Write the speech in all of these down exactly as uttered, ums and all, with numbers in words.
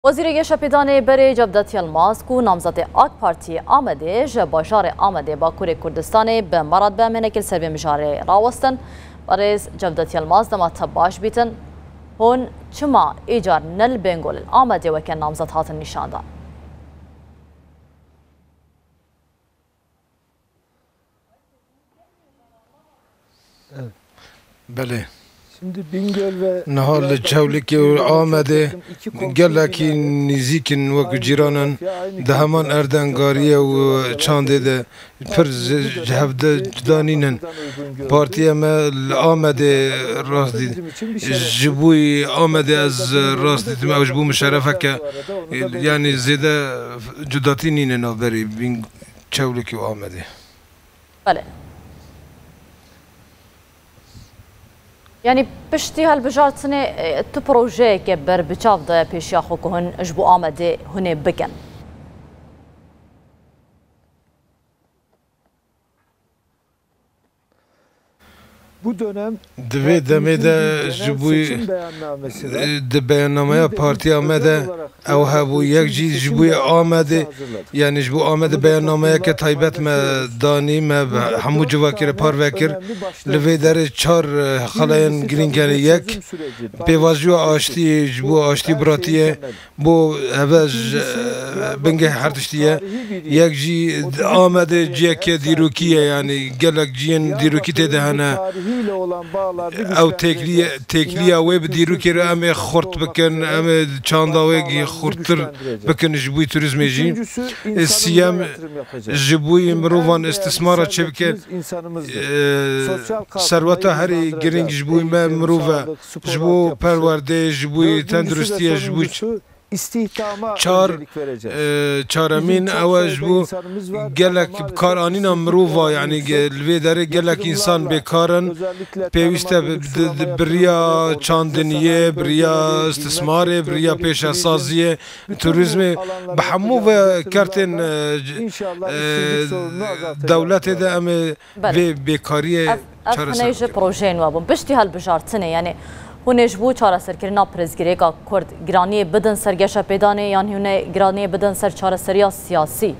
Wezîrê Geşepêdanê berê Cevdet Yilmaz ku namzetê AK Partiyê Amedê ji bajarê Amedê Bakurê Kurdistanê bi merad be mînekê li ser vê mijarê rawestin. Berêz Cevdet Yilmaz, dema te baş bîtin, hûn çima îcar ne li Bêngol, li Amedê weke namzet hatin nîşandan? Belê. Şimdi Bingöl ve Niha li Çewlikê û Amedê gelekî nîzîk in, wekî cîran in. Di heman erdengariyê û çandê de pir ji, ji hev de cuda nînin. Partiya me li Amedê rast dît. Ji bo Amedê ez rast dîtim, ew ji bo min şerefek e. Yanî zêde cudatî nîne navberî Bing-, Çewlikê û Amedê. Belê. Yanî piştî hilbijartinê, e, tu projeyeke ber bi çav daye pêşiya xwe ku hûn ji bo Amedê hûn ê bikin? Di vê demê de ji bo, e, di beyannameya partiya me de ew hebû, yek jî ji bo Amedê, yanî ji bo Amedê beyannameyeke taybet me danî, me bi hemû civakê re parve kir. Li vê derê çar, e, xelayên girîng hene. Yek, pêvajoya aştiyê, ji bo aştî biratiyê, bo eve ji, e, bingehê her tiştî ye. Yek jî Amedê ciyeke dîrokî ye, yanî gelek ciyên dîrokî tê de hene. Ew têkliye, têkliya wê bi dîrokê re em ê xurt bikin, em ê çanda wê gî xurttir bikin ji bo turîzmê jî. Ê siyem, ji bo mirovan îstismara çêbike, e, serweta herî girîng ji bo me mirov e. Ji bo perwerdê, ji bo tenduristiyê, ji bo çar, e, çaremîn ew e ji bo gelek bikaranîna mirova, yanî ge-, li vê derê gelek însan bêkar in. Pêwîst e bi, di, di, bi riya çandiniyê, bi riya istismarê, bi riya pêşesaziyê, turîzmê, bi hemû ve kertên, e, c-, e, dewletê de em ê Belê. Vê bêkariyê Ev, ev çareser hinê ji bikin. Projeyên we bûn. Piştî hilbijartinê, yanî hûn ê ji bo çareserkirina pirsgirêka Kurd giraniyê bidin ser geşepêdanê yan hûn ê giraniyê bidin ser çareseriya siyasî?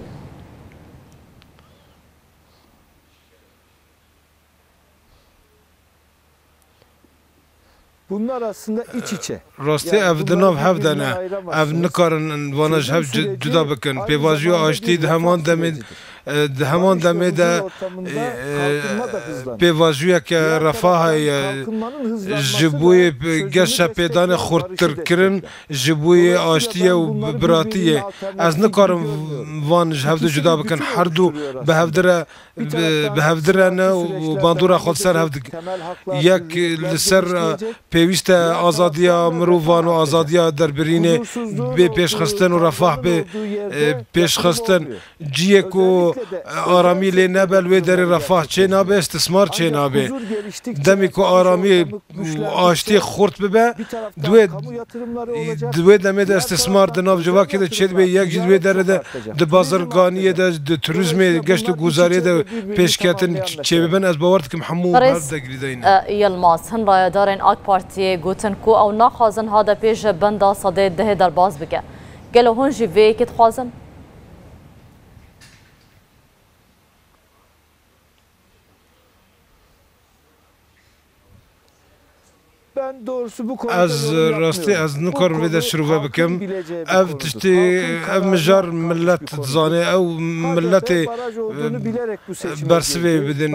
Bunlar aslında iç içe. Rastî ev di nav hev de ne. Ev nikarin vana ji hev cu-, cuda bikin. Pêvajoya aştî di heman demê, e, di heman demê de, e, e, pêvajoyeke refahê ye. Ji bo yê geşepêdanê xurttir kirin, ji bo yê aştiyê û biratiyê. Ez nikarim van ji hev de cuda bikin. Her du bi hev de re bi, bi hev direne û bandora xwe li ser hev dikin. Yek li ser, e, pêwîst e azadiya mirovan û azadiya derbirînê bê pêşxistin û refah bê, e, pêşxistin. Ciyê ku, e, aramî lê nebe, li wê derê refah çê nabe, istismar çê nabe. Demê ku aramî û aştiyê xurt bibe, di wê, di wê demê de istismar di nav civakê de çêdibe, yek jî di wê derê de di bazirganiyê de, di turîzmê, geşt û guzariyê de pêşketin çêbibin. Ez bawer dikim hemû Berêz, her de girêdayî ne. E, Yilmaz, hin rayedarên AK Partiyê gotin ku ew naxwazin H D P ji benda sedê dehê derbas bike. Gelo hûn jî vê yekê dixwazin? Ez rastî ez nikarim vê de şirove bikim. Ev tiştê, ev mijar millet dizane, ew milletê, e, bersivê bidin.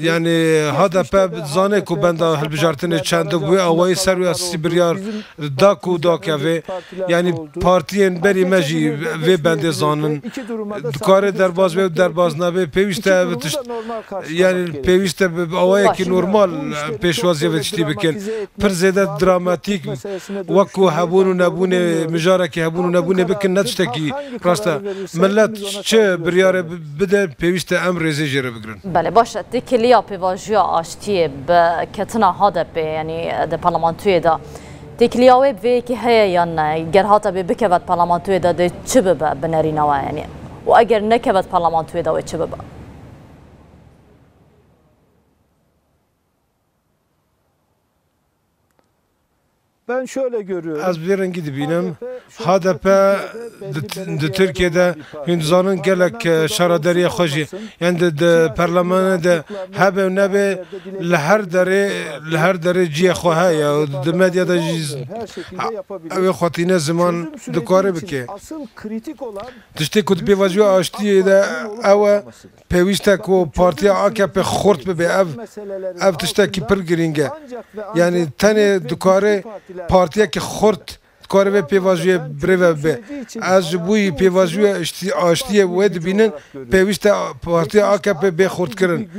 Yanî H D P dizane ku benda hilbijartinê çend e, bi wê awayî ser wê esasî biryar da ku dakeve. Yanî partiyên berî me jî vê bendê zanin. Dikare derbas be û derbas nabe. Pêwîst e bi tişt-, yanî pêwîst e bi, bi awayekî normal pêşwaziya vê tiştî bikin. Pir zêde dramatîk, wek ku hebûn û nebûnê, mijarekî hebûn û nebûnê bikin, ne tiştekî rast e. Millet çi biryarê bi-, bide, pêwîst e em rêzê jê re bigirin. Belê, baş e. Têkiliya pêvajoya aştiyê bi ketina H D P, yanî di parlamentoyê de, têkiliya wê bi vê yekê heye yan ne? Ger hate bê bikeve di parlamentoyê de, dê çi bibe bi nerîna we, yanî? Û eger nekeve di parlamentoyê de, wê çi bibe? Ben şöyle görüyorum. Ez bi vê rengî dibînim. H D P di, di Tirkiyê de hûn dizanin gelek, e, şaredariya xwe jî, yani di, di perlemanê de hebe û nebe, li her derê, li her derê cihê xwe heye û di medya de jî ew ê xwe tîne ziman dikare bike. Tiştê ku di pêvajoya aştiyê de ew e, pêwîst e ku partiya A K P xurt bibe. Ev, ev tiştekî pir girîng e. Yani tenê dikare partiyekî xurt dikare vê pêvajoyê birêve bibe. Ez ji bo yî pêvajoya aştî-, aştiyê wê dibînin, pêwîst e partiya A K P bê xurtkirin.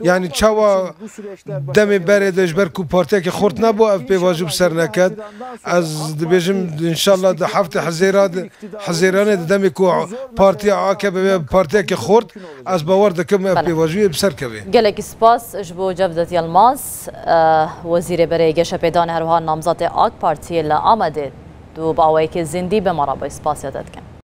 Yani çawa demê berê de ji ber ku partiyekî xurt nebû ev pêvajo bi ser neket. Ez dibêjim, înşallah di heftê Hezêra de, Hezêranê di demê ku partiya A K P be partiyekî xurt, ez bawer dikim ev Bele. Pêvajoyê bi ser keve. Gelekî spas ji bo Cevdet Yilmaz, eh, Wezîrê Berê Geşepêdanê, her wiha namzetê AK Partiyê li Amedê. Tu bi awayekî zindî be, me re bûy, spasiya te dikim.